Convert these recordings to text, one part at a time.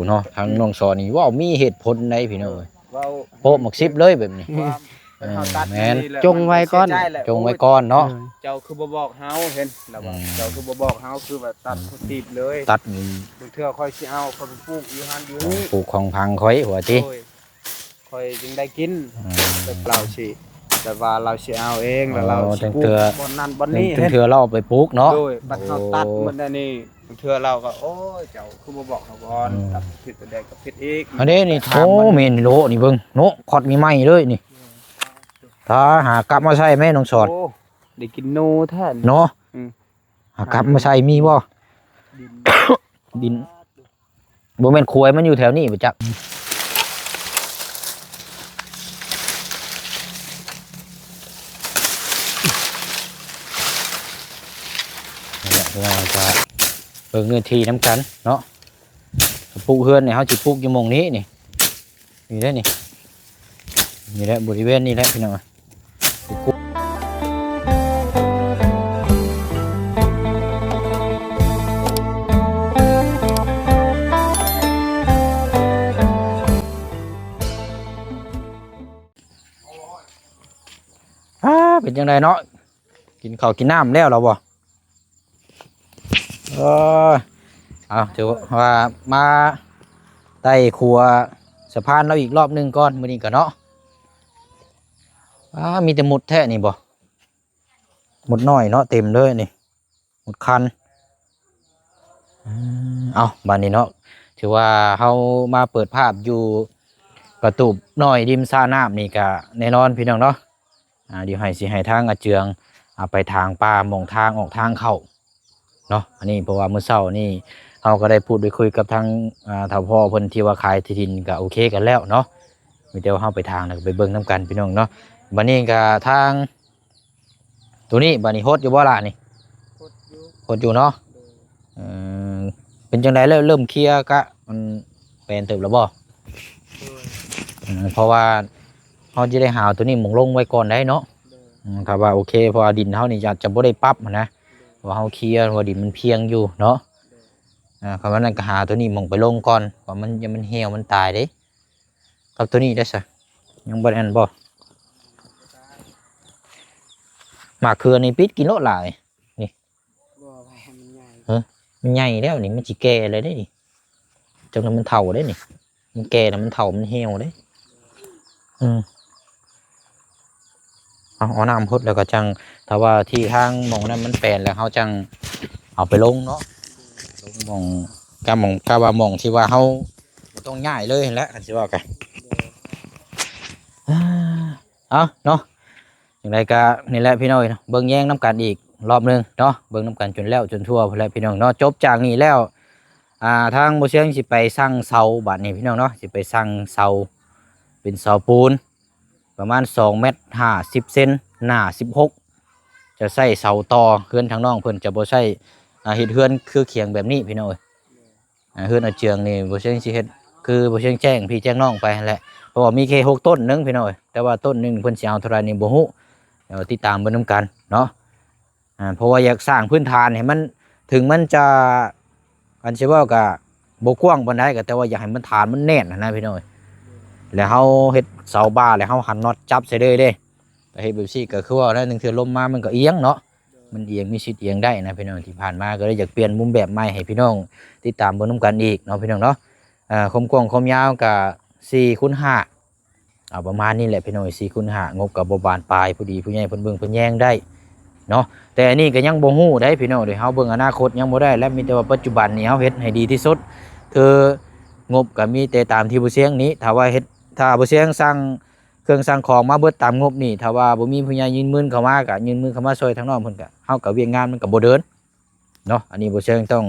ເນາະ ທາງນ້ອງສອນນີ້ເວົ້າມີເຫດຜົນໃດພີ່ນ້ອງເອີຍ ເວົ້າໂປະໝາກສິບເລີຍແບບນີ້ ຄວາມ ເອີ ເຮົາຕັດ ແມ່ນ ນີ້ແຫຼະ ຈົງໄວ້ກ່ອນ ມັນເສຍໃຈແຫຼະ ຈົງໄວ້ກ່ອນເນາະ ໂອ້ຍ ເຈົ້າຄືບໍ່ບອກເຮົາ ເຫັນລະວ່າ ອືມ ເຈົ້າຄືບໍ່ບອກເຮົາ ຄືວ່າຕັດ ອືມ ໝາກສິບເລີຍ ຕັດ ບາງເທື່ອຂ້ອຍຊິເອົາ ຂ້ອຍໄປປູກຢູ່ຫັ້ນຢູ່ນີ້ ປູກຂອງພັງຂ້ອຍວ່າຕິ ໂດຍ ຂ້ອຍຈຶ່ງໄດ້ກິນ ອືມ ແຕ່ລາວຊິ ແຕ່ວ່າລາວຊິເອົາເອງ ແລ້ວລາວ ອໍ ຈັ່ງເທື່ອ ບໍ່ອນນັ້ນບໍ່ອນນີ້ ຈັ່ງເທື່ອລາວເອົາໄປປູກເນາະ ໂດຍ ບັດເຮົາຕັດ ໂອ້ ໝົດແລ້ວນີ້ ບາງເທື່ອລາວກໍ ໂອ້ຍ ເຈົ້າຄືບໍ່ບອກເຮົາກ່ອນ ອືມ ຖ້າຜິດແຕ່ໃດກໍຜິດອີກ ອັນນີ້ນີ້ ໂອ້ ແມ່ນໂລນີ້ເບິ່ງເນາະ ຄອດໃໝ່ໆເລີຍນີ້ ຖ້າຫາກັບມາໃສ່ແມ່ນ້ອງສອນ ໂອ້ ໄດ້ກິນໂນແທ້ເນາະ ອືມ ຫາກັບມາໃສ່ມີບໍ່ ດິນ ດິນ ບໍ່ແມ່ນຄວາຍມັນຢູ່ແຖວນີ້ບໍ່ຈັກ ນັ້ນແຫຼະ ເຮົາຈະເບິ່ງເນື້ອທີ່ນຳກັນເນາະ ປູກເຮືອນນີ້ ເຮົາຊິປູກຢູ່ໝ່ອງນີ້ນີ້ ນີ້ແຫຼະນີ້ ນີ້ແຫຼະ ບໍລິເວນນີ້ແຫຼະພີ່ນ້ອງ ອ້າ ເປັນຈັ່ງໃດເນາະ ກິນເຂົ້າກິນນ້ຳແລ້ວລະບໍ່? ເອີ ເອົາ ຖືວ່າມາໄຕ່ຂົວສະພານລາວອີກລອບໜຶ່ງກ່ອນ ມື້ນີ້ກໍເນາະ ອ້າ ມີແຕ່ມົດແທ້ນີ້ບໍ່? ມົດນ້ອຍເນາະ ເຕັມເລີຍນີ້ ໝົດຄັນ ອືມ ເອົາ ບາດນີ້ເນາະ ຖືວ່າເຮົາມາເປີດພາບຢູ່ກະຕູບນ້ອຍລິມສະນ້ຳນີ້ກະແນ່ນອນພີ່ນ້ອງເນາະ ອ່າ ດຽວໃຫ້ ຊິໃຫ້ທາງອາເຈືອງ ອ່າ ໄປຖາງປ່າໝ່ອງທາງອອກທາງເຂົ້າເນາະ ອັນນີ້ເພາະວ່າມື້ເຊົ້ານີ້ເຮົາກໍໄດ້ພູດໄດ້ຄຸຍກັບທາງ ອ່າ ທ້າວພໍ່ເພິ່ນທີ່ວ່າຂາຍທີ່ດິນກໍໂອເຄກັນແລ້ວເນາະ ມີແຕ່ວ່າເຮົາໄປຖາງແລ້ວກໍໄປເບິ່ງນຳກັນພີ່ນ້ອງເນາະ ບາດນີ້ກໍທາງ ໂຕນີ້ບາດນີ້ຫົດຢູ່ບໍ່ລະນີ້? ຫົດຢູ່ ຫົດຢູ່ເນາະ ໂດຍ ເອີ ເປັນຈັ່ງໃດແລ້ວ ເລີ່ມເຄຍກະ ມັນແປນເຕີບແລ້ວບໍ່? ໂດຍ ເອີ ເພາະວ່າເຮົາຈະໄດ້ຫາໂຕນີ້ໝ່ອງລົງໄວ້ກ່ອນໄດ້ເນາະ ໂດຍ ອືມ ຖ້າວ່າໂອເຄ ເພາະວ່າດິນເຮົານີ້ອາດຈະບໍ່ໄດ້ປັບຫັ້ນນະ ໂດຍ ເພາະວ່າເຮົາເຄຍວ່າດິນມັນພຽງຢູ່ເນາະ ໂດຍ ອ່າ ຄັນວ່ານັ້ນກໍຫາໂຕນີ້ໝ່ອງໄປລົງກ່ອນ ເພາະມັນ ຢ້ານມັນຫ່ຽວມັນຕາຍເດ້ ກັບໂຕນີ້ໄດ້ຊະ ຍັງບໍ່ໄດ້ອັນບໍ່? ໝາກເຂືອນີ້ປິດກິນໂລດຫຼາຍ ນີ້ ບໍ່ ໄວ້ໃຫ້ມັນໃຫຍ່ ຮະ ມັນໃຫຍ່ແລ້ວນີ້ ມັນຊິແກ່ແລ້ວເດ້ນີ້ ຈັກໜ່ອຍມັນເຖົ້າເດ້ນີ້ ມັນແກ່ແລ້ວມັນເຖົ້າມັນຫ່ຽວເດ້ ອືມ ເອົາ ເອົານ້ຳຫົດແລ້ວກໍຈັ່ງ ຖ້າວ່າທີ່ທາງໝ່ອງນັ້ນມັນແປນແລ້ວ ເຮົາຈັ່ງເອົາໄປລົງເນາະ ລົງໝ່ອງ ກະໝ່ອງ ກະວ່າໝ່ອງທີ່ວ່າເຮົາບໍ່ຕ້ອງຍ້າຍເລີຍຫັ້ນແຫຼະ ຄັນຊິເວົ້າກະ ເອົາເນາະ ຈັ່ງໃດກໍນີ້ແຫຼະພີ່ນ້ອງເອີຍ ເບິ່ງແຍງນຳກັນອີກລອບໜຶ່ງເນາະ ເບິ່ງນຳກັນຈົນແລ້ວຈົນທົ່ວພຸ້ນແຫຼະພີ່ນ້ອງເນາະ ຈົບຈາກນີ້ແລ້ວ ອ່າ ທາງບໍ່ຊຽງຊິໄປສັ່ງເສົາບາດນີ້ພີ່ນ້ອງເນາະ ຊິໄປສັ່ງເສົາ ເປັນເສົາປູນ ປະມານສອງແມັດຫ້າສິບເຊັນ ໜາສິບຫົກ ຈະໃຊ້ເສົາຕໍ່ເຮືອນທາງນ້ອງເພິ່ນ ຈະບໍ່ໃຊ້ ອ່າ ເຮັດເຮືອນຄືຂຽງແບບນີ້ພີ່ນ້ອງເອີຍ ອ່າ ເຮືອນອາເຈືອງນີ້ ບໍ່ເຊີງຊິເຮັດຄືບໍ່ເຊີງແຈ້ງພີ່ແຈ້ງນ້ອງໄປຫັ້ນແຫຼະ ເພາະວ່າມີແຄ່ຫົກຕົ້ນໜຶ່ງພີ່ນ້ອງເອີຍ ແຕ່ວ່າຕົ້ນໜຶ່ງເພິ່ນຊິເອົາເທົ່າໃດນີ້ບໍ່ຮູ້ ດຽວຕິດຕາມເບິ່ງນຳກັນເນາະ ອ່າ ເພາະວ່າຢາກສ້າງພື້ນຖານໃຫ້ມັນ ເຖິງມັນຈະ ອັນຊິເວົ້າກະບໍ່ກວ້າງປານໃດ ກະແຕ່ວ່າຢາກໃຫ້ມັນຖານມັນແໜ້ນຫັ້ນນະພີ່ນ້ອງເອີຍ ແລ້ວເຮົາເຮັດເສົາບ່າ ແລ້ວເຮົາຫັນນັອດຈັບໃສ່ເລີຍເດ້ ກະເຮັດແບບຊີ້ກະຄືວ່າແນວໜຶ່ງ ເທື່ອລົມມາມັນກະອຽງເນາະ ມັນອຽງ ມີສິດອຽງໄດ້ນະພີ່ນ້ອງ ທີ່ຜ່ານມາກໍເລີຍຢາກປ່ຽນມຸມແບບໃໝ່ໃຫ້ພີ່ນ້ອງຕິດຕາມເບິ່ງນຳກັນອີກເນາະພີ່ນ້ອງເນາະ ອ່າ ຄວາມກວ້າງຄວາມຍາວກະສີ່ຄູນຫ້າ ເອົາປະມານນີ້ແຫຼະພີ່ນ້ອງ ສີ່ຄູນຫ້າ ງົບກໍບໍ່ບານປາຍ ພໍດີຜູ້ໃຫຍ່ເພິ່ນເບິ່ງເພິ່ນແຍງໄດ້ເນາະ ແຕ່ອັນນີ້ກໍຍັງບໍ່ຮູ້ໄດ໋ພີ່ນ້ອງເອີຍ ເຮົາເບິ່ງອະນາຄົດຍັງບໍ່ໄດ້ ແລະມີແຕ່ວ່າປັດຈຸບັນນີ້ເຮົາເຮັດໃຫ້ດີທີ່ສຸດ ຄືງົບກໍມີແຕ່ຕາມທີ່ບໍ່ຊຽງນີ້ ຖ້າວ່າເຮັດ ຖ້າບໍ່ຊຽງສັ່ງເຄື່ອງສັ່ງຂອງມາເບິດຕາມງົບນີ້ ຖ້າວ່າບໍ່ມີຜູ້ໃຫຍ່ຍື່ນມືນເຂົ້າມາ ກໍຍື່ນມືນເຂົ້າມາຊ່ອຍທາງນ້ອງເພິ່ນ ກໍເຮົາກໍວຽກງານມັນກໍບໍ່ເດີນ ເນາະ ອັນນີ້ບໍ່ເຊີງຕ້ອງ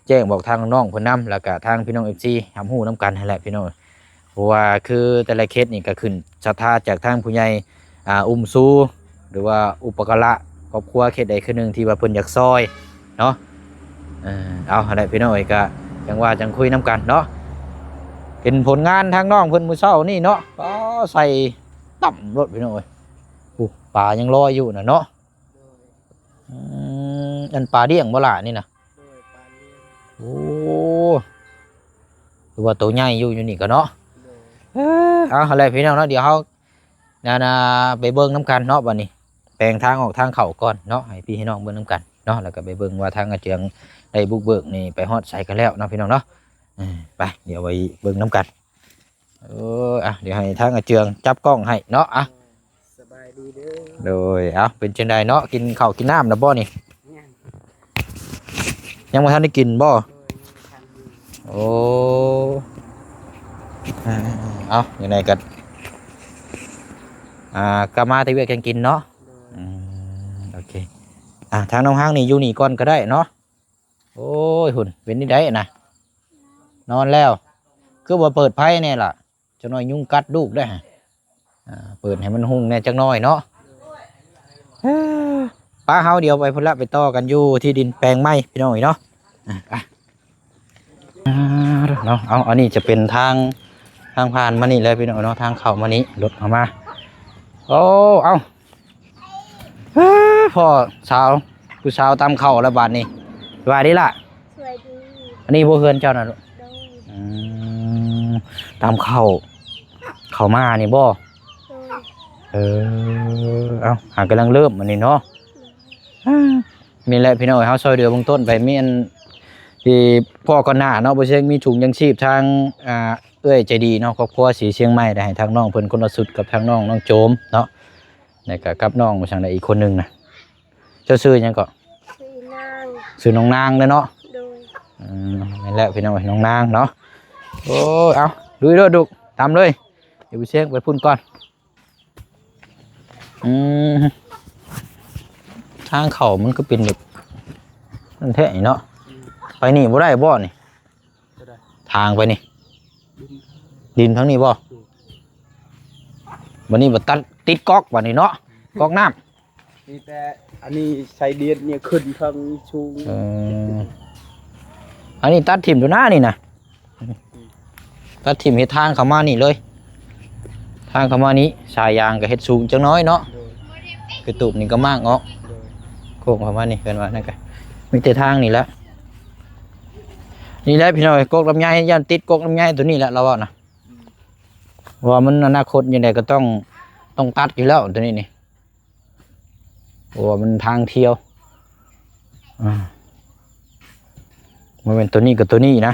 ແຈ້ງບອກທາງນ້ອງເພິ່ນນຳ ແລ້ວກະທາງພີ່ນ້ອງ ເອັຟຊີ ຮັບຮູ້ນຳກັນຫັ້ນແຫຼະພີ່ນ້ອງ ເພາະວ່າຄືແຕ່ລະເຂດນີ້ກະຂຶ້ນສັດທາຈາກທາງຜູ້ໃຫຍ່ ອ່າ ອຸ້ມຊູ ຫຼືວ່າອຸປະກາລະຄອບຄົວເຂດໃດເຂດໜຶ່ງທີ່ວ່າເພິ່ນຢາກຊ່ອຍເນາະ ເອີ ເອົາຫັ້ນແຫຼະພີ່ນ້ອງເອີຍ ກະຈັ່ງວ່າຈັ່ງຄຸຍນຳກັນເນາະ ເຫັນຜົນງານທາງນ້ອງເພິ່ນມື້ເຊົ້ານີ້ເນາະ ປາ ໃສ່ຕ່ຳໂລດພີ່ນ້ອງເອີຍ ໂອ້ ປາຍັງລອຍຢູ່ນະເນາະ ໂດຍ ອືມ ອັນປາດ້ຽງບໍ່ຫຼ້ານີ້ນະ? ໂດຍ ປາດ້ຽງ ໂອ້ ໂອ້ ຄືວ່າໂຕໃຫຍ່ຢູ່ ຢູ່ນີ້ກໍເນາະ. ໂດຍ ເອີ ເອົາ ຫັ້ນແຫຼະພີ່ນ້ອງເນາະ ດຽວເຮົາ ນັ້ນນະ ໄປເບິ່ງນຳກັນເນາະ ບັດນີ້ ແປງທາງອອກທາງເຂົ້າກ່ອນເນາະ ໃຫ້ພີ່ໃຫ້ນ້ອງເບິ່ງນຳກັນເນາະ ແລ້ວກໍໄປເບິ່ງວ່າທາງອາເຈືອງໄດ້ບຸກເບີກນີ້ໄປຮອດໃສກັນແລ້ວເນາະ ພີ່ນ້ອງເນາະ. ເອີ ໄປ ດຽວໄປເບິ່ງນຳກັນ. ເອີ ອ່ະ ດຽວໃຫ້ທາງອາເຈືອງຈັບກ້ອງໃຫ້ເນາະ. ອ່ະ ສະບາຍດີເດີ. ໂດຍ ເອົາ ເປັນຈັ່ງໃດເນາະ ກິນເຂົ້າກິນນ້ຳແລ້ວບໍ່ນີ້? ຍັງ ຍັງບໍ່ທັນໄດ້ກິນບໍ່? ໂດຍ ຍັງບໍ່ທັນກິນ. ໂອ້ ເອົາ ຈັ່ງໃດກໍ ອ່າ ກັບມາແຕ່ວຽກຈັ່ງກິນເນາະ. ໂດຍ ອືມ ໂອເຄ. ອ່າ ທາງນ້ອງຮັກນີ້ຢູ່ນີ້ກ່ອນກໍໄດ້ເນາະ. ໂອ້ຍ ພຸ້ນ ເປັນຈັ່ງໃດນະ? ນອນແລ້ວ? ຄືບໍ່ເປີດໄຟແດ່ລະ? ຈັກໜ້ອຍຍຸງກັດລູກເດ້. ອ່າ ເປີດໃຫ້ມັນຮຸ່ງແດ່ຈັກໜ້ອຍເນາະ. ເອີ ປະ ເຮົາດຽວໄປພຸ້ນລະ ໄປຕໍ່ກັນຢູ່ທີ່ດິນແປງໃໝ່ ພີ່ນ້ອງເອີຍເນາະ. ອ່າ ໄປ ອ່າ ເນາະ ເອົາ ອັນນີ້ຈະເປັນທາງ ທາງຜ່ານມານີ້ເລີຍ ພີ່ນ້ອງເນາະ ທາງເຂົ້າມານີ້ ລົດເຂົ້າມາ. ໂອ້ ເອົາ ເອີ ພໍ່ສາວ ຜູ້ສາວຕຳເຂົ້າລະບາດນີ້. ສະບາຍດີລະ? ສະບາຍດີ. ອັນນີ້ບໍ່ເຮືອນເຈົ້ານະລູກ? ໂດຍ ອືມ ຕຳເຂົ້າ ເຂົ້າມານີ້ບໍ່? ໂດຍ ເອີ ເອົາ ຫາກຳລັງເລີ່ມອັນນີ້ເນາະ. ໂດຍ ອາ ນີ້ແຫຼະພີ່ນ້ອງເອີຍ ເຮົາຊ່ອຍເຫຼືອເບື້ອງຕົ້ນໄປ ມີອັນທີ່ພໍ້ກ່ອນໜ້າເນາະ ບໍ່ເຊງມີຖົງຍັງຊີບທາງ ອ່າ ເອື້ອຍໃຈດີເນາະ ຄອບຄົວສີຊຽງໃໝ່ ໄດ້ໃຫ້ທາງນ້ອງເພິ່ນຄົນລະຊຸດກັບທາງນ້ອງ ນ້ອງໂຈມເນາະ ແລ້ວກະກັບນ້ອງຜູ້ສັງໃດອີກຄົນໜຶ່ງນະ. ເຈົ້າຊື່ຫຍັງເກາະ? ຊື່ນາງ. ຊື່ນ້ອງນາງເດີເນາະ? ໂດຍ ອືມ ແມ່ນແລ້ວພີ່ນ້ອງເອີຍ ນ້ອງນາງເນາະ. ໂອ້ຍ ເອົາ ລຸຍໂລດລູກ ຕຳເລີຍ ດຽວໄປເຊງໄປພຸ້ນກ່ອນ. ອືມ ທາງເຂົ້າມັນຄືເປັນແບບນັ້ນແທ້ນີ້ເນາະ. ອືມ ໄປນີ້ບໍ່ໄດ້ບໍ່ນີ້? ບໍ່ໄດ້. ທາງໄປນີ້ ດິນ ດິນທາງນີ້ບໍ່? ອືມ ບັດນີ້ບໍ່ຕັດ ຕິດກອກບັດນີ້ເນາະ ກອກນ້ຳ. ມີແຕ່ອັນນີ້ໃສ່ດຽນນີ້ຂຶ້ນເທິງສູງ. ເອີ ອັນນີ້ຕັດຖິ້ມຢູ່ນານີ້ນະ ຕັດຖິ້ມເຮັດທາງເຂົ້າມານີ້ເລີຍ ທາງເຂົ້າມານີ້ ສາຍຢາງກໍເຮັດສູງຈັກໜ້ອຍເນາະ. ໂດຍ ກະຕູບນີ້ກໍມ້າງອອກ. ໂດຍ ໂຄ້ງເຂົ້າມານີ້ ເພິ່ນວ່ານັ້ນກະມີແຕ່ທາງນີ້ແຫຼະ. ນີ້ແຫຼະພີ່ນ້ອງເອີຍ ກົກລຳໄຍ ຢ້ານຕິດກົກລຳໄຍໂຕນີ້ແຫຼະ ລາວເວົ້ານະ. ອືມ ວ່າມັນອະນາຄົດຈັ່ງໃດກໍຕ້ອງ ຕ້ອງຕັດຢູ່ແລ້ວໂຕນີ້ນີ້. ໂອ້ ມັນທາງທ່ຽວ ອ່າ ບໍ່ແມ່ນໂຕນີ້ກັບໂຕນີ້ນະ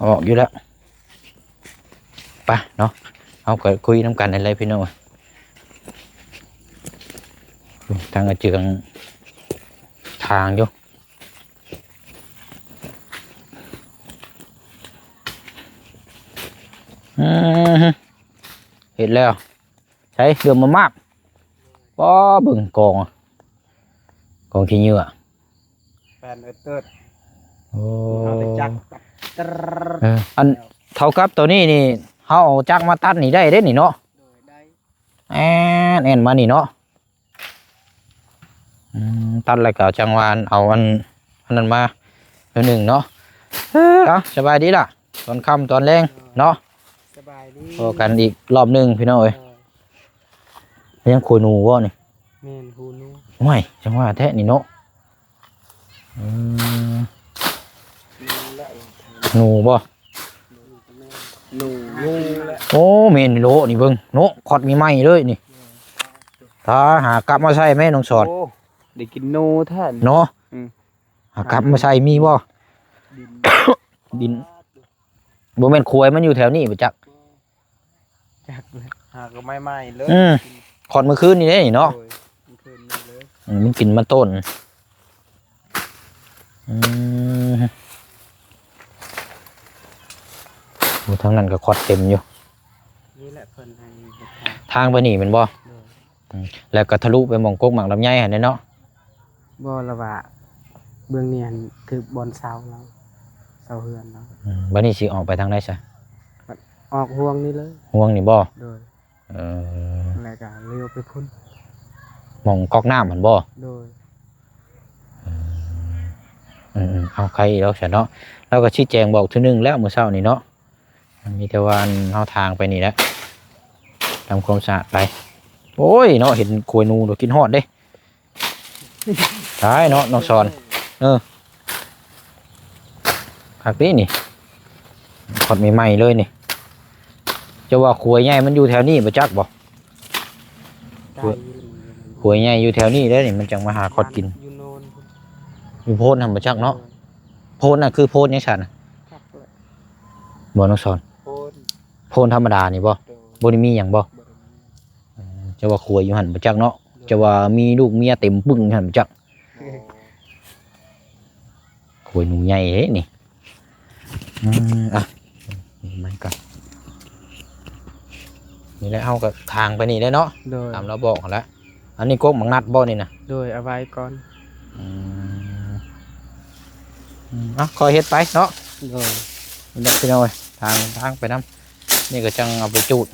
ອອກຢູ່ແລ້ວ. ໄປເນາະ ເຮົາກໍຄຸຍນຳກັນນັ້ນແຫຼະພີ່ນ້ອງ. ທາງອາເຈືອງທາງຢູ່ ອືມ ເຮັດແລ້ວ. ໃສ ເຫຼືອມມາມາກ ປ້າ ເບິ່ງກອງ ກອງຂີ້ເຫຍື້ອ ແປນເອີດເຕີດ. ໂອ້ ເຮົາໄດ້ຈັກ ເອີ ອັນເທົ່າກັບໂຕນີ້ນີ້ ເຮົາເອົາຈັກມາຕັດນີ້ໄດ້ເດ້ນີ້ເນາະ. ໂດຍ ໄດ້ ແອນ ແອນມານີ້ເນາະ. ອືມ ຕັດແລ້ວກໍຈັ່ງວ່າເອົາອັນ ອັນນັ້ນມາໜ້ອຍໜຶ່ງເນາະ. ເອີ ເອົາ ສະບາຍດີລະ ຕອນຄ່ຳຕອນແລງເນາະ. ສະບາຍດີ ພໍ້ກັນອີກລອບໜຶ່ງພີ່ນ້ອງເອີຍ. ເອີ ຍັງຂົວໜູບໍ່ນີ້? ແມ່ນ ຂົວໜູ. ໂອ້ຍ ຈັ່ງວ່າແທ້ນີ້ເນາະ. ອືມ ໜູບໍ່? ໜູ ໜູແຫຼະ. ໂອ້ ແມ່ນໂລະນີ້ເບິ່ງເນາະ ຄອດໃໝ່ໆເລີຍນີ້. ຕາ ຫາກັບມາໃສ່ແມ່ນ້ອງສອນ. ໂອ້ ໄດ້ກິນໜູແທ້ເນາະ. ອືມ ຫາກັບມາໃສ່ມີບໍ່? ດິນ ດິນ ບໍ່ແມ່ນຄວາຍມັນຢູ່ແຖວນີ້ບໍ່ຈັກ. ຈັກແຫຼະ ຫາກໍໃໝ່ໆເລີຍ. ອືມ ຄອດມື້ຄືນນີ້ເດ້ເນາະ. ໂດຍ ມື້ຄືນນີ້ເລີຍ. ອືມ ມັນກິນມາຕົ້ນ. ອືມ ໂອ້ ທາງນັ້ນກໍຄອດເຕັມຢູ່. ນີ້ແຫຼະເພິ່ນໃຫ້ເຮັດທາງ ທາງໄປນີ້ແມ່ນບໍ່? ໂດຍ. ອືມ ແລ້ວກໍທະລຸໄປໝ່ອງກົກໝາກລຳໄຍຫັ້ນແຫຼະເນາະ. ບໍ່ ລະວ່າເບື້ອງນີ້ຫັ້ນຄືບ່ອນເຊົາລາວ ເຊົາເຮືອນລາວ. ອືມ ບັດນີ້ຊິອອກໄປທາງໃດຊະ? ບັດອອກຮ່ວງນີ້ເລີຍ. ຮ່ວງນີ້ບໍ່? ໂດຍ. ເອີ ແລ້ວກໍລ້ຽວໄປພຸ້ນ ໝ່ອງກອກນ້ຳຫັ້ນບໍ່? ໂດຍ. ເອີ ເອີ ເອີ ເອົາ ໃຄແລ້ວຊະເນາະ. ລາວກໍຊີ້ແຈງບອກເທື່ອໜຶ່ງແລ້ວມື້ເຊົ້ານີ້ເນາະ. ມີແຕ່ວ່າເຮົາທາງໄປນີ້ແຫຼະ ທຳຄວາມສະອາດໄປ. ໂອ້ຍເນາະ ເຫັນຂວາຍໜູດອກກິນຮອດເດ້. ຕາຍເນາະ ນ້ອງສອນ. ເອີ ຄັກເດ້ນີ້. ຂອດໃໝ່ໆເລີຍນີ້. ເຈົ້າວ່າຂວາຍໃຫຍ່ມັນຢູ່ແຖວນີ້ບໍ່ຈັກບໍ່? ໄກ ຂວາຍໃຫຍ່ຢູ່ແຖວນີ້ເດ້ນີ້ ມັນຈັ່ງມາຫາຂອດກິນ. ຢູ່ໂນນ ຢູ່ໂພນຫັ້ນບໍ່ຈັກເນາະ. ໂພນນະ ຄືໂພນຫຍັງຊັ້ນນະ? ບໍ່ ນ້ອງສອນ ໂພນ ໂພນທຳມະດານີ້ບໍ່? ໂດຍ ບໍ່ໄດ້ມີຫຍັງບໍ່? ບໍ່ໄດ້ມີ. ເອີ ເຈົ້າວ່າຂວາຍຢູ່ຫັ້ນບໍ່ຈັກເນາະ. ໂດຍ ເຈົ້າວ່າມີລູກເມຍເຕັມປຶ້ງຢູ່ຫັ້ນບໍ່ຈັກ. ໂອ້ ໂອ້ຍ ໜູໃຫຍ່ເດ້ນີ້. ອືມ ອ່ະ ນີ້ມັນກໍ ນີ້ແຫຼະ ເຮົາກໍທາງໄປນີ້ແຫຼະເນາະ. ໂດຍ ຕາມລາວບອກຫັ້ນແຫຼະ. ອັນນີ້ກົກໝາກນັດບໍ່ນີ້ນະ? ໂດຍ ເອົາໄວ້ກ່ອນ. ອືມ ອືມ ເອົາ ຄ່ອຍເຮັດໄປເນາະ. ໂດຍ ນີ້ແຫຼະ ພີ່ນ້ອງເອີຍ ທາງ ທາງໄປນຳ ນີ້ກໍຈັ່ງເອົາໄປຈູດ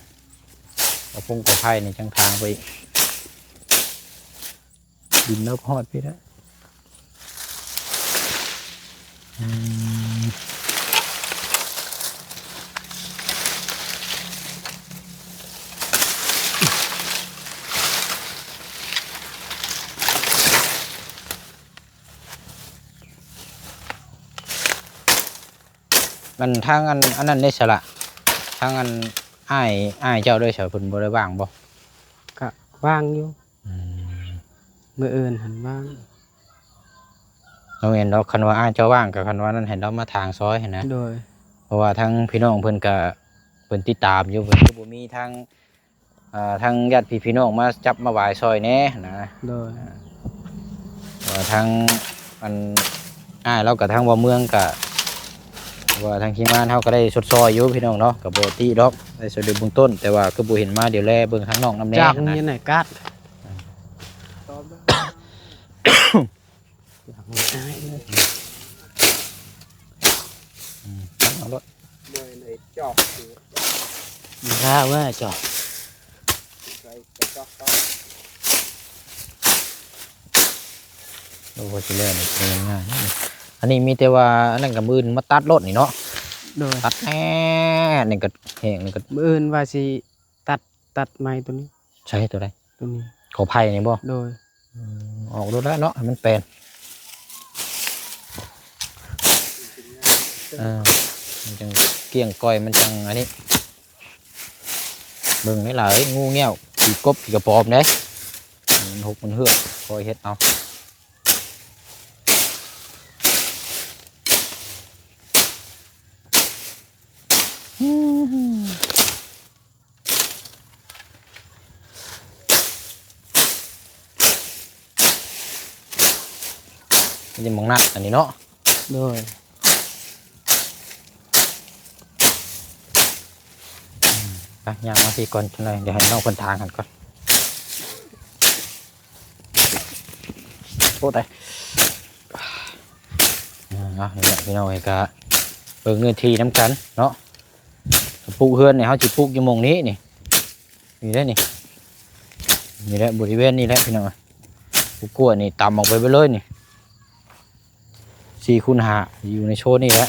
ເອົາຟົງເອົາໄຟນີ້ຈັ່ງທາງໄປອີກ. ດິນລາວຮອດພີ້ແລ້ວ. ອືມ ອັນ ທາງອັນ ອັນນັ້ນເດ້ສະລະ ທາງອັນ ອ້າຍ ອ້າຍເຈົ້າເດ້ສະ ເພິ່ນບໍ່ໄດ້ວ່າງບໍ່? ກະວ່າງຢູ່. ອືມ ມື້ອື່ນຫັ້ນວ່າງ. ບໍ່ແມ່ນດອກ ຄັນວ່າອ້າຍເຈົ້າວ່າງ ກໍຄັນວ່ານັ້ນໃຫ້ລາວມາຖາງຊອຍຫັ້ນນະ. ໂດຍ ເພາະວ່າທາງພີ່ນ້ອງເພິ່ນກໍ ເພິ່ນຕິດຕາມຢູ່ ເພິ່ນຄືບໍ່ມີທາງ ເອີ ທາງຍາດພີ່ນ້ອງມາຈັບມາຫວາຍຊອຍແດ່ນະ. ໂດຍ ເອີ ເພາະວ່າທາງອັນ ອ້າຍລາວກັບທາງບ່າວເມືອງກະ ວ່າທາງທີມງານເຮົາກໍໄດ້ຊົດຊ່ອຍຢູ່ພີ່ນ້ອງເນາະ ກໍບໍ່ຕິດອກ ໄດ້ຊ່ວຍເຫຼືອເບື້ອງຕົ້ນ ແຕ່ວ່າຄືບໍ່ເຫັນມາດຽວແລເບິ່ງທາງນ້ອງນຳແດ່ຫັ້ນນະ. ອືມ ເອົາໂລດ ລາວວ່າຈອກ ໂອ້ ຊິແລ້ວນີ້ ງາມໆ ອັນນີ້ມີແຕ່ວ່າ ອັນນັ້ນກໍມື້ອື່ນມາຕັດໂລດນີ້ເນາະ. ໂດຍ ຕັດແນ່ ນີ້ກໍແຫ້ງ ນີ້ກໍ ມື້ອື່ນວ່າຊິຕັດ ຕັດໄມ້ໂຕນີ້. ໃສໂຕໃດ? ໂຕນີ້ ຂໍໄຜ່ນີ້ບໍ່? ໂດຍ ອືມ ອອກໂລດແລ້ວເນາະ ໃຫ້ມັນແປນ ເອີ ມັນຈັ່ງກ້ຽງກ້ອຍ ມັນຈັ່ງອັນນີ້. ເບິ່ງຫຼາຍໆ ງູງຽວ ຂີ້ກົບ ຂີ້ກະປອມເດ້ ມັນຫົກມັນເຫືອກ ຄ່ອຍເຮັດເອົາ. ນີ້ໝາກນັດອັນນີ້ເນາະ. ໂດຍ ໄປ ຍ່າງມາພີ້ກ່ອນຈັກໜ້ອຍ ດຽວໃຫ້ນ້ອງເພິ່ນທາງຫັ້ນກ່ອນ. ໂອ້ ຕາຍ ເອົາ ນີ້ແຫຼະ ພີ່ນ້ອງເອີຍ ກະເບິ່ງເນື້ອທີ່ນຳກັນເນາະ. ປູກເຮືອນນີ້ ເຮົາຊິປູກຢູ່ໝ່ອງນີ້ນີ້ ນີ້ເດ້ນີ້ ນີ້ແຫຼະ ບໍລິເວນນີ້ແຫຼະ ພີ່ນ້ອງ. ປູກກ້ວຍນີ້ຕຳອອກໄປເບິດເລີຍນີ້ ສີ່ຄູນຫ້າ ຢູ່ໃນໂຊນນີ້ແຫຼະ.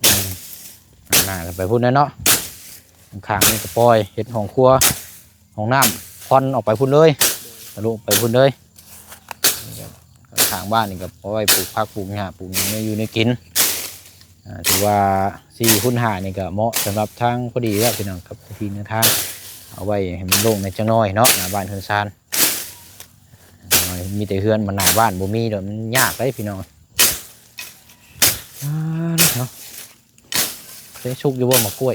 ອືມ ໜ້າໄປພຸ້ນແຫຼະເນາະ ຂ້າງນີ້ກໍປ່ອຍ ເຮັດຫ້ອງຄົວ ຫ້ອງນ້ຳ ຜ່ອນອອກໄປພຸ້ນເລີຍ ທະລຸໄປພຸ້ນເລີຍ. ຂ້າງບ້ານນີ້ກໍເອົາໄວ້ປູກຜັກປູກຫຍ້າ ປູກຫຍັງແນວຢູ່ແນວກິນ. ອ່າ ຖືວ່າສີ່ຄູນຫ້ານີ້ກໍເໝາະສຳລັບທາງພໍດີແລ້ວ ພີ່ນ້ອງ ກັບທີ່ເຮືອນທາງ ເອົາໄວ້ໃຫ້ມັນໂລ່ງແດ່ຈັກໜ້ອຍເນາະ ໜ້າບ້ານເຮືອນຊານ. ມີແຕ່ເຮືອນ ມັນໜ້າບ້ານບໍ່ມີດອກ ມັນຍາກເດ້ພີ່ນ້ອງ. ອ່າ ເນາະ ໄດ້ສຸກຢູ່ບໍ່ໝາກກ້ວຍ?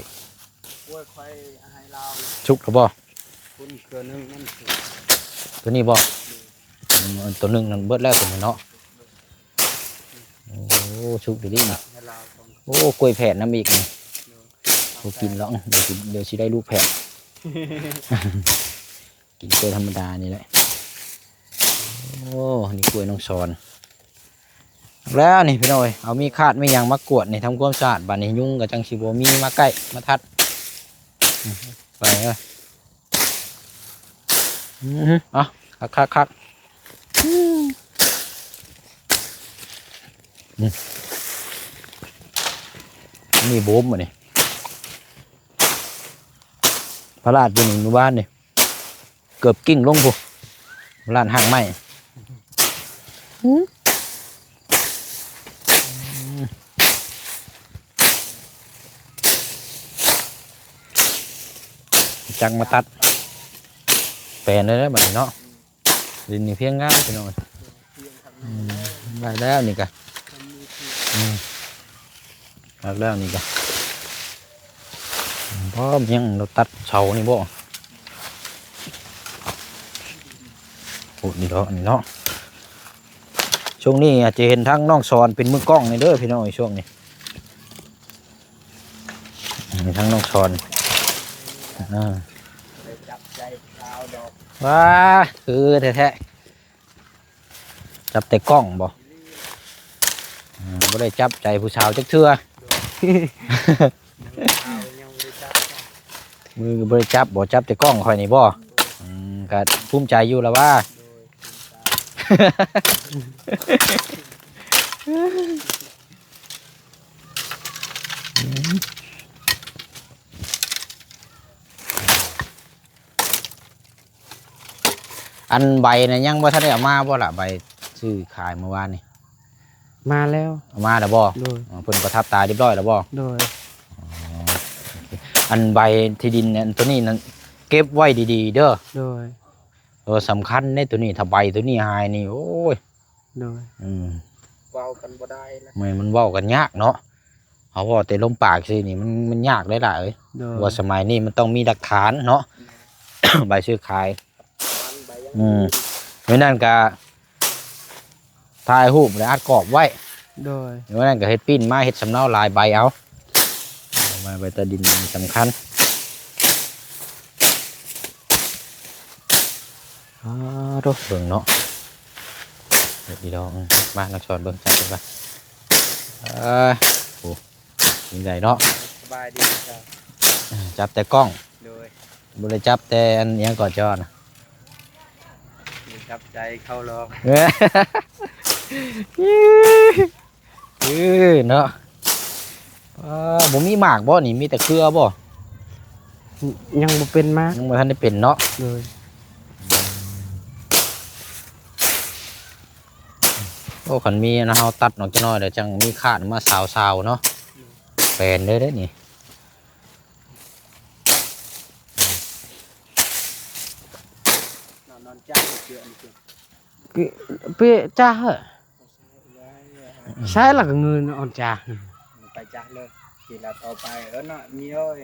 ກ້ວຍຂ້ອຍໃຫ້ລາວ ສຸກແລ້ວບໍ່? ຄຸນເຄືອໜຶ່ງນັ້ນສຸກ ຕົວນີ້ບໍ່? ອືມ ຕົວໜຶ່ງນັ້ນເບິດແລ້ວຕົວນີ້ເນາະ. ໂອ້ ສຸກດີໆ ໃຫ້ລາວສອງ ໂອ້ ກ້ວຍແຝດນຳອີກນີ້. ໂດຍ ບໍ່ກິນດອກ ດຽວຊິ ດຽວຊິໄດ້ລູກແຝດ ກິນກ້ວຍທຳມະດານີ້ແຫຼະ. ໂອ້ ນີ້ກ້ວຍນ້ອງສອນ ແລ້ວນີ້ພີ່ນ້ອງເອີຍ ເອົາມີດຄາດມີຫຍັງມາກວດນີ້ ທຳຄວາມສະອາດ ບາດນີ້ຍຸງກໍຈັ່ງຊິບໍ່ມີມາໃກ້ມາທັດ. ໄປເອີຍ ອືມ ເອົາ ຄັກໆໆ ອືມ ອືມ ນີ້ບູມ ອັນນີ້ ພະລາດຢູ່ນີ້ມື້ວານນີ້ ເກືອບກິ້ງລົງພຸ້ນ ຮ້ານຫ້າງໄມ້. ອືມ ອືມ ຈັກມາຕັດ ແປນເລີຍເດີບັດນີ້ເນາະ. ດິນນີ້ພຽງງາມພີ່ນ້ອງເອີຍ. ອືມ ໄດ້ແລ້ວນີ້ກະ ອືມ ໄດ້ແລ້ວນີ້ກະ ພ້ອມຍັງ ລາວຕັດເສົານີ້ບໍ່? ໂອ້ ນີ້ເນາະ ນີ້ເນາະ. ຊ່ວງນີ້ອາດຈະເຫັນທາງນ້ອງສອນເປັນມືກ້ອງນີ້ເດີພີ່ນ້ອງເອີຍ ຊ່ວງນີ້. ນີ້ທາງນ້ອງສອນ ອ່າ ບໍ່ໄດ້ຈັບໃຈຜູ້ສາວດອກ. ວ້າ ຄືແທ້ໆ ຈັບແຕ່ກ້ອງບໍ່? ອ່າ ບໍ່ໄດ້ຈັບໃຈຜູ້ສາວຈັກເທື່ອ. ມືກໍບໍ່ໄດ້ຈັບບໍ່? ຈັບແຕ່ກ້ອງຂ້ອຍນີ້ບໍ່? ອືມ ກໍພູມໃຈຢູ່ລະວ່າ. ອັນໃບນະ ຍັງບໍ່ທັນໄດ້ເອົາມາບໍ່ລະ? ໃບຊື້ຂາຍມື້ວານນີ້ ມາແລ້ວ. ເອົາມາແລ້ວບໍ່? ໂດຍ. ເພິ່ນປະທັບຕາຮຽບຮ້ອຍແລ້ວບໍ່? ໂດຍ. ອັນໃບທີ່ດິນອັນໂຕນີ້ນັ້ນ ເກັບໄວ້ດີໆເດີ. ໂດຍ. ເອີ ສຳຄັນເດ້ໂຕນີ້ ຖ້າໃບໂຕນີ້ຫາຍນີ້ ໂອ້ຍ. ໂດຍ. ອືມ ເວົ້າກັນບໍ່ໄດ້ລະ. ແມ່ນ ມັນເວົ້າກັນຍາກເນາະ. ເຮົາເວົ້າແຕ່ລົມປາກຊື່ນີ້ ມັນ ມັນຍາກຫຼາຍໆ. ໂດຍ. ວ່າສະໄໝນີ້ມັນຕ້ອງມີຫຼັກຖານເນາະ ໃບຊື້ຂາຍ. ອືມ ມື້ນັ້ນກະຖ່າຍຮູບແລ້ວອັດກອບໄວ້. ໂດຍ. ມື້ນັ້ນກະເຮັດປຶ້ນມາ ເຮັດສຳເນົາລາຍໃບເອົາ. ເອົາມາ ໃບຕາດິນນີ້ສຳຄັນ. ອ້າ ໂທ້ ເບິ່ງເນາະ ເຮັດດີດອກ. ມາ ນ້ອງສອນເບິ່ງຈັບເບິ່ງກ່ອນ. ເອີ ໂອ້ ເປັນໃດເນາະ? ສະບາຍດີເຈົ້າ. ຈັບແຕ່ກ້ອງ. ໂດຍ. ບໍ່ໄດ້ຈັບແຕ່ອັນຫຍັງເກາະເຈົ້ານະ? ຈັບໃຈເຂົາລອງ. ເອີ ເນາະ. ອ່າ ບໍ່ມີໝາກບໍ່ນີ້? ມີແຕ່ເຄືອບໍ່? ຍັງບໍ່ເປັນໝາກ. ຍັງບໍ່ທັນໄດ້ເປັນເນາະ. ໂດຍ. ໂອ້ ຄັນມີອັນເຮົາຕັດອອກຈັກໜ້ອຍ ແລ້ວຈັ່ງມີຄາດມາຊາວໆເນາະ. ແປນເລີຍເດ້ນີ້. ນອນ ນອນຈ້າເກືອ ເປ ເປຈ້າເຫ ໃຊ້ລະກະເງິນອອນຈ້າ ໄປຈ້າເລີຍ ທີ່ລະຕໍ່ໄປ ເອີ ເນາະ ມີເອີຍ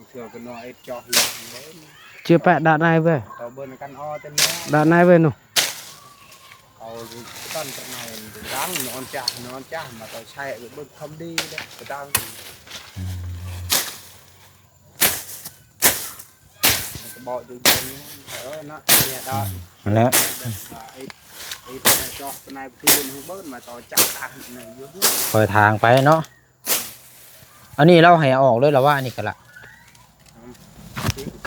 ເທື່ອກໍນອນເອັດຈອກເລີຍ ເຈອແປະດານາຍເວີຍ ຕໍ່ເບິ່ງກັນອໍເຕັມເນາະ ດານາຍເວີຍເນາະ. ເອົາຕັ້ນຕະໄນດັງ ນອນຈ້າ ນອນຈ້າ ມາຕໍ່ໃຊ້ເບິ່ງຄຳດີເດ້ ກະດັງ. ເວົ້າຢູ່ເດີ ເອີ ນະ ເນຍດອກ ອືມ ຫັ້ນແຫຼະ ແບບວ່າໄອ້ ໄອ້ເຈາະນາຍຄືນເບິ່ງມາຕໍ່ຈັກຕາຢູ່ ຄ່ອຍທາງໄປເນາະ. ອັນນີ້ລາວໃຫ້ເອົາອອກເລີຍລະວ່າ ອັນນີ້ກະລະ ອືມ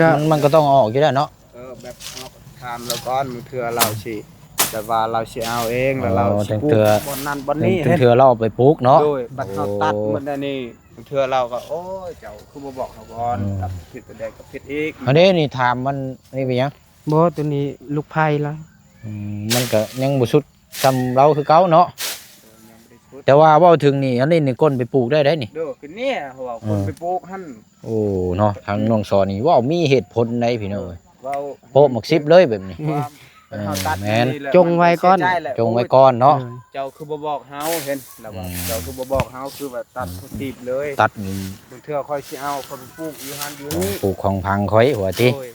ກະ ມັນ ມັນກະຕ້ອງເອົາອອກຢູ່ແລ້ວເນາະ. ເອີ ແບບເຮົາຖາມລາວກ່ອນ ບາງເທື່ອລາວຊິ ແບບວ່າລາວຊິເອົາເອງ ແລ້ວລາວຊິປູກບ່ອນນັ້ນບ່ອນນີ້ ບາງເທື່ອລາວເອົາໄປປູກເນາະ. ໂດຍ ບັດເຮົາຕັດໝົດແລ້ວນີ້ ບາງເທື່ອລາວກໍ ໂອ້ຍ ເຈົ້າຄືບໍ່ບອກເຮົາກ່ອນ ອືມ ຕັດຜິດແຕ່ໃດກໍຜິດອີກ. ອັນນີ້ນີ້ຖາມມັນນີ້ເປັນຫຍັງ? ບໍ່ ໂຕນີ້ລູກໄຜ່ລະ ອືມ ມັນກະຍັງບໍ່ສຸດສ່ຳລາວຄືເກົ່າເນາະ. ເອີ ຍັງບໍ່ໄດ້ສຸດ ແຕ່ວ່າເວົ້າເຖິງນີ້ ອັນນີ້ນີ້ກົ້ນໄປປູກໄດ້ໄດ໋ນີ້. ໂດ ຄືນີ້ເຮົາເວົ້າ ອືມ ກົ້ນໄປປູກຫັ້ນ. ໂອ້ ເນາະ ທາງ ອືມ ນ້ອງສອນນີ້ເວົ້າມີເຫດຜົນໄດ໋ພີ່ນ້ອງເອີຍ. ເວົ້າ ໂປະໝາກສິບເລີຍແບບນີ້. ເອີ ເຮົາຕັດ ແມ່ນ ນີ້ແຫຼະ ຈົງໄວ້ກ່ອນ ຈົງໄວ້ກ່ອນເນາະ. ເອີ ເຈົ້າຄືບໍ່ບອກເຮົາ ເຫັນລະວ່າ ອືມ ເຈົ້າຄືບໍ່ບອກເຮົາ ຄືວ່າຕັດ ອືມ ສິບເລີຍ ຕັດ ບາງເທື່ອຂ້ອຍຊິເອົາ ຂ້ອຍໄປປູກຢູ່ຫັ້ນຢູ່ນີ້ ປູກຂອງພັງຂ້ອຍວ່າຕິ. ໂດຍ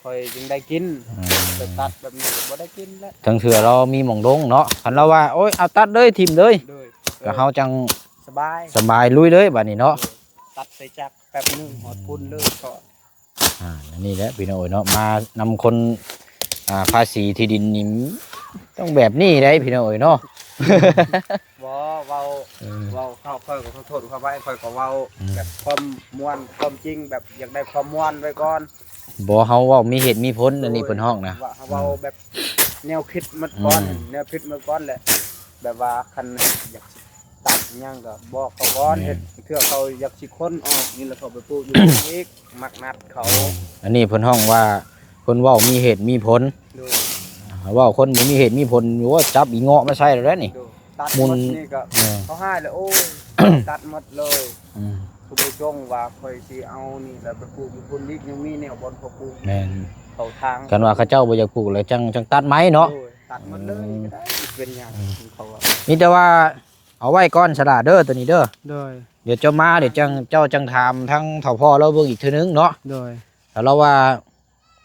ຂ້ອຍຈຶ່ງໄດ້ກິນ. ອືມ ໄປຕັດແບບນີ້ບໍ່ໄດ້ກິນແລ້ວ ທັງເທື່ອລາວມີໝ່ອງລົງເນາະ. ຄັນລາວວ່າ ໂອ້ຍ ເອົາຕັດເລີຍ ຖິ້ມເລີຍ ໂດຍ ກະເຮົາຈັ່ງສະບາຍ ສະບາຍລຸຍເລີຍບາດນີ້ເນາະ. ໂດຍ ຕັດໃສ່ຈັກແປັບໜຶ່ງຮອດພຸ້ນເລີຍກໍ ອ່າ ອັນນີ້ແຫຼະພີ່ນ້ອງເອີຍເນາະ ມານຳຄົນ ອ່າ ພາສີທີ່ດິນນີ້ຕ້ອງແບບນີ້ໄດ໋ພີ່ນ້ອງເອີຍເນາະ. ບໍ່ ເວົ້າ ເອີ ເວົ້າເຂົ້າ ຂ້ອຍກໍຂໍໂທດຂໍອະໄພ ຂ້ອຍກໍເວົ້າ ອືມ ແບບຄວາມມ່ວນ ຄວາມຈິງ ແບບຢາກໄດ້ຄວາມມ່ວນໄວ້ກ່ອນ. ບໍ່ ເຮົາເວົ້າມີເຫດມີຜົນ ໂດຍ ອັນນີ້ເພິ່ນຮ້ອງນະ ວ່າເຮົາເວົ້າ ອືມ ແບບແນວຄິດໝົດກ່ອນ ອືມ ແນວຄິດໝົດກ່ອນແຫຼະ ແບບວ່າຄັນຢາກຕັດຫຍັງກໍບອກເຂົາກ່ອນ. ແມ່ນ ເຮັດເທື່ອເຂົາຢາກຊິຂົນອອກນີ້ ແລ້ວເຂົາໄປປູກຢູ່ອີກ ມັກນັດເຂົາ. ແມ່ນ ອັນນີ້ເພິ່ນຮ້ອງວ່າ ເພິ່ນເວົ້າມີເຫດມີຜົນ. ໂດຍ ເວົ້າຄົນບໍ່ມີເຫດມີຜົນ ໂອ້ ຈັບອີເງາະມາໃສ່ແລ້ວນີ້. ໂດຍ ຕັດໝົດນີ້ກໍ ເອີ ເຂົາຮ້າຍແລ້ວ ໂອ້ຍ ຕັດໝົດເລີຍ. ອືມ ຜູ້ໃດຈົ່ງວ່າຂ້ອຍຊິເອົານີ້ແລ້ວໄປປູກຢູ່ພຸ້ນອີກ ຍັງມີແນວບ່ອນເຂົາປູກ ແມ່ນ ເຂົ້າທາງ ຄັນວ່າເຂົາເຈົ້າບໍ່ຢາກປູກແລ້ວ ຈັ່ງ ຈັ່ງຕັດໄມ້ເນາະ ໂດຍ ຕັດໝົດເລີຍ ອືມ ກໍໄດ້ ເປັນຫຍັງ ອືມ ເຂົາວ່າ ມີແຕ່ວ່າເອົາໄວ້ກ່ອນຊະລະເດີ ໂຕນີ້ເດີ ໂດຍ ດຽວເຈົ້າມາ ດຽວຈັ່ງ ເຈົ້າຈັ່ງຖາມທາງເຖົ້າພໍ່ລາວເບິ່ງອີກເທື່ອໜຶ່ງເນາະ ໂດຍ ຖ້າລາວວ່າ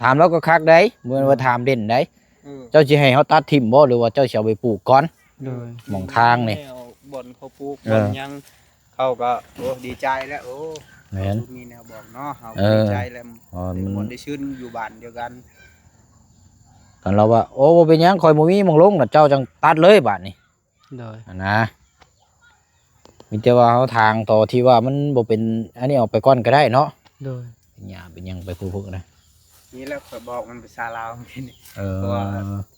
ຖາມລາວກໍຄັກໄດ໋ ບໍ່ແມ່ນວ່າ ອືມ ຖາມເລ່ນໄດ໋ ເອີ ເຈົ້າຊິໃຫ້ເຮົາຕັດຖິ້ມບໍ່ ຫຼືວ່າເຈົ້າຊິເອົາໄປປູກກ່ອນ ໂດຍ ໝ່ອງທາງນີ້ ແນວບ່ອນເຂົາປູກ ເອີ ບ່ອນຫຍັງ ເຂົາກໍ ໂອ້ ດີໃຈແລ້ວ ໂອ້ ແມ່ນ ເຂົາມີແນວບອກເນາະ ເຮົາ ເອີ ດີໃຈແລ້ວ ອໍ ໄດ້ມ່ວນໄດ້ຊື່ນຢູ່ບ້ານດຽວກັນ ຄັນລາວວ່າ ໂອ້ ບໍ່ເປັນຫຍັງ ຂ້ອຍບໍ່ມີໝ່ອງລົງນະ ເຈົ້າຈັ່ງຕັດເລີຍບາດນີ້ ໂດຍ ຫັ້ນນະ ມີແຕ່ວ່າເຮົາຖາງຕໍ່ທີ່ວ່າມັນບໍ່ເປັນອັນນີ້ອອກໄປກ່ອນກໍໄດ້ເນາະ ໂດຍ ເປັນຫຍ້າເປັນຫຍັງໄປພຸ້ນໆນະ ນີ້ແຫຼະຂ້ອຍບອກມັນພາສາລາວມື້ກີ້ນີ້ ເອີ ເພາະວ່າ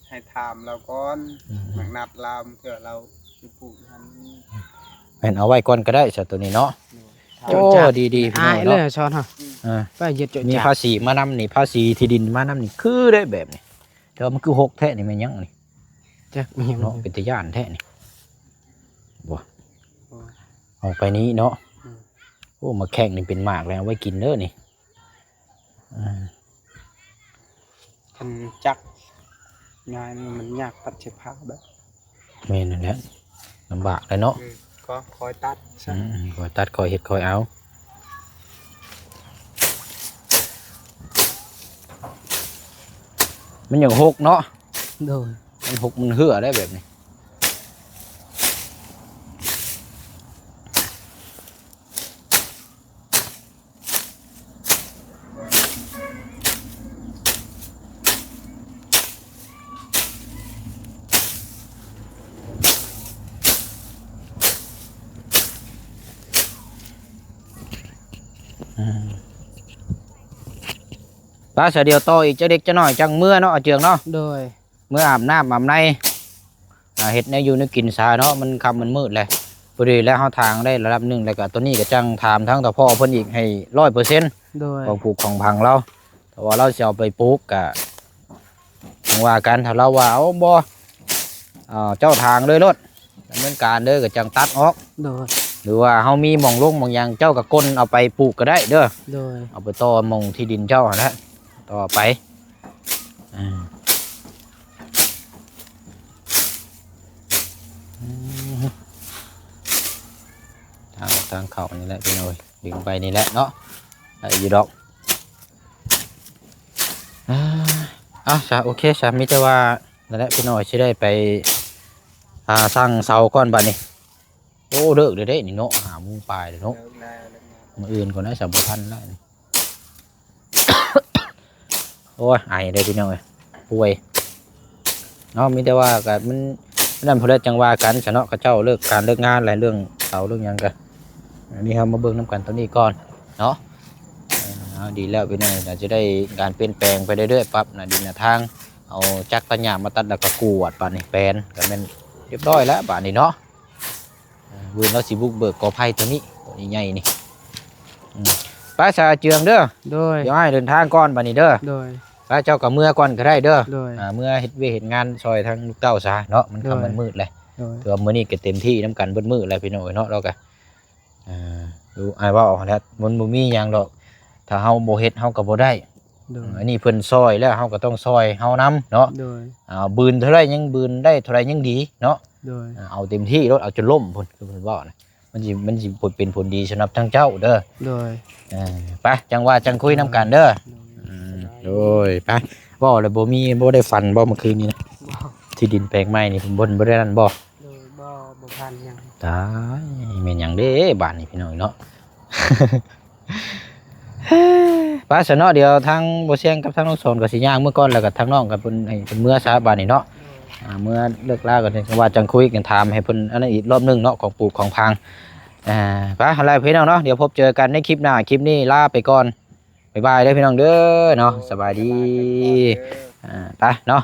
ໃຫ້ຖາມລາວກ່ອນ ອືມ ນັດລາວເທື່ອລາວຊິປູກຢູ່ຫັ້ນ ແມ່ນ ເອົາໄວ້ກ່ອນກໍໄດ້ຊະໂຕນີ້ເນາະ ໂດຍ ໂອ້ ດີໆ ພີ່ນ້ອງເນາະ ອ້າຍເລີຍສອນເຮົາ ເອີ ໄປເຮັດໂຈະ ມີພາສີມານຳນີ້ ພາສີທີ່ດິນມານຳນີ້ ຄືໄດ້ແບບນີ້ ແຕ່ວ່າມັນຄືຫົກແທ້ນີ້ ແມ່ນຫຍັງນີ້ ຈັກແມ່ນຫຍັງ ເນາະ ເປັນຕາຢ້ານແທ້ນີ້ ບໍ່ ບໍ່ ອອກໄປນີ້ເນາະ ອືມ ໂອ້ ໝາກແຂ້ງນີ້ເປັນໝາກແລ້ວ ເອົາໄວ້ກິນເດີນີ້ ອ່າ ຄັນຈັກງ່າຍມັນຍາກຕັດເສຍຜ້າແບບ ແມ່ນນັ້ນແຫຼະ ລຳບາກແຫຼະເນາະ ເອີ ກໍຄອຍຕັດ ອືມ ຄອຍຕັດ ຄອຍເຮັດ ຄອຍເອົາ ມັນຢາກຫົກເນາະ ໂດຍ ມັນຫົກມັນເຮື້ອໄດ໋ແບບນີ້ ອືມ ໄປຊະ ດຽວຕໍ່ອີກຈັກເລັກຈັກນ້ອຍ ຈັ່ງເມືອເນາະ ອາເຈືອງເນາະ ໂດຍ ເມືອອາບນ້ຳອາບໃນ ອ່າ ເຮັດແນວຢູ່ແນວກິນຊະເນາະ ມັນຄ່ຳມັນມືດແຫຼະ ພໍດີແລ້ວເຮົາທາງໄດ້ລະດັບໜຶ່ງ ແລ້ວກໍໂຕນີ້ກໍຈັ່ງຖາມທາງເຖົ້າພໍ່ເພິ່ນອີກໃຫ້ຮ້ອຍເປີເຊັນ ໂດຍ ຂອງປູກຂອງຝັງລາວ ຖ້າວ່າລາວຊິເອົາໄປປູກກໍຈັ່ງວ່າກັນ ຖ້າລາວວ່າ ເອົາ ບໍ່ ເຈົ້າທາງເລີຍໂລດ ດຳເນີນການເດີ ກໍຈັ່ງຕັດອອກ ໂດຍ ຫຼືວ່າເຮົາມີໝ່ອງລົງໝ່ອງຫຍັງ ເຈົ້າກໍກົ້ນເອົາໄປປູກກໍໄດ້ເດີ ໂດຍ ເອົາໄປຕໍ່ໝ່ອງທີ່ດິນເຈົ້າຫັ້ນແຫຼະ ຕໍ່ໄປ ອ່າ ອືມ ທາງອອກທາງເຂົ້ານີ້ແຫຼະພີ່ນ້ອງເອີຍ ດຶງໄປນີ້ແຫຼະເນາະ ໄດ້ຢູ່ດອກ ອ່າ ເອົາຊະ ໂອເຄຊະ ມີແຕ່ວ່ານັ້ນແຫຼະພີ່ນ້ອງເອີຍ ຊິໄດ້ໄປ ອ່າ ສັ່ງເສົາກ່ອນບາດນີ້ ໂອ້ ເລີກແລ້ວເດ້ນີ້ເນາະ ຫ້າໂມງປາຍແລ້ວເນາະ ເລີກແລ້ວ ມື້ອື່ນກ່ອນນະ ສຳຄັນແລ້ວນີ້ ໂອ້ຍ ໄອເດ້ພີ່ນ້ອງເອີຍ ປ່ວຍເນາະ ມີແຕ່ວ່າກໍມັນ ນັ້ນພຸ້ນແຫຼະ ຈັ່ງວ່າກັນຊະເນາະ ເຂົາເຈົ້າເລີກການເລີກງານແຫຼະ ເລື່ອງເສົາເລື່ອງຫຍັງກໍ ອັນນີ້ເຮົາມາເບິ່ງນຳກັນຕົວນີ້ກ່ອນເນາະ ເອີ ເອົາ ດີແລ້ວພີ່ນ້ອງ ກໍຈະໄດ້ການປ່ຽນແປງໄປເລື້ອຍໆ ປັບໜ້າດິນໜ້າທາງ ເອົາຈັກຕັດຫຍ້າມາຕັດ ແລ້ວກໍກວດ ບາດນີ້ແປນ ກໍແມ່ນຮຽບຮ້ອຍແລ້ວບາດນີ້ເນາະ ເອີ ມື້ອື່ນເຮົາຊິບຸກເບີກກໍໄຜ່ຕົວນີ້ ຕົວໃຫຍ່ໆນີ້ ອືມ ໄປຊະເຈືອງເດີ ໂດຍ ດຽວອ້າຍເດີນທາງກ່ອນບາດນີ້ເດີ ໂດຍ ໄປ ເຈົ້າກໍເມືອກ່ອນກໍໄດ້ເດີ ໂດຍ ອ່າ ເມືອເຮັດວຽກເຮັດງານຊ່ອຍທາງລູກເຕົ້າຊະເນາະ ມັນຄ່ຳ ໂດຍ ມັນມືດແລ້ວ ໂດຍ ຖືວ່າມື້ນີ້ກໍເຕັມທີ່ນຳກັນເບິດມື້ແລ້ວພີ່ນ້ອງເອີຍເນາະ ລາວກໍ ອ່າ ລູກອ້າຍເວົ້າຫັ້ນແຫຼະ ມັນບໍ່ມີຫຍັງດອກ ຖ້າເຮົາບໍ່ເຮັດເຮົາກໍບໍ່ໄດ້ ໂດຍ ອັນນີ້ເພິ່ນຊ່ອຍແລ້ວ ເຮົາກໍຕ້ອງຊ່ອຍເຮົານຳເນາະ ໂດຍ ອ່າ ບືນເທົ່າໃດຍັງບືນໄດ້ເທົ່າໃດຍັງດີເນາະ ໂດຍ ອ່າ ເອົາເຕັມທີ່ໂລດ ເອົາຈົນລົ້ມພຸ້ນ ຄືເພິ່ນເວົ້ານະ ມັນຊິ ມັນຊິເປັນຜົນດີສຳລັບທາງເຈົ້າເດີ ໂດຍ ເອີ ໄປ ຈັ່ງວ່າຈັ່ງຄຸຍນຳກັນເດີ ໂດຍ ອືມ ສະບາຍດີ ໂດຍ ໄປ ເວົ້າແລ້ວບໍ່ມີ ບໍ່ໄດ້ຝັນບໍ່ມື້ຄືນນີ້ນະ ບໍ່ ທີ່ດິນແປງໃໝ່ນີ້ ເພິ່ນບໍ່ໄດ້ນັ້ນບໍ່? ໂດຍ ບໍ່ ບໍ່ຝັນຫຍັງ ຕາຍ ແມ່ນຫຍັງເດ້ບາດນີ້ພີ່ນ້ອງເນາະ ໄປຊະເນາະ ດຽວທາງບໍ່ຊຽງກັບທາງນ້ອງສອນກໍຊິຍ່າງເມືອກ່ອນ ແລ້ວກໍທາງນ້ອງກໍເພິ່ນ ໃຫ້ເພິ່ນເມືອຊະບາດນີ້ເນາະ ໂດຍ ອ່າ ເມືອເລີກລາກັນ ຈັ່ງວ່າຈັ່ງຄຸຍກັນ ຖາມໃຫ້ເພິ່ນອັນນັ້ນອີກລອບໜຶ່ງເນາະ ຂອງປູກຂອງຝັງ ອ່າ ໄປ ຫັ້ນແຫຼະພີ່ນ້ອງເນາະ ດຽວພົບເຈີກັນໃນຄລິບໜ້າ ຄລິບນີ້ລາໄປກ່ອນ ບາຍບາຍເດີພີ່ນ້ອງເດີເນາະ ໂດຍ ສະບາຍດີ ສະບາຍດີ ອ່າ ໄປເນາະ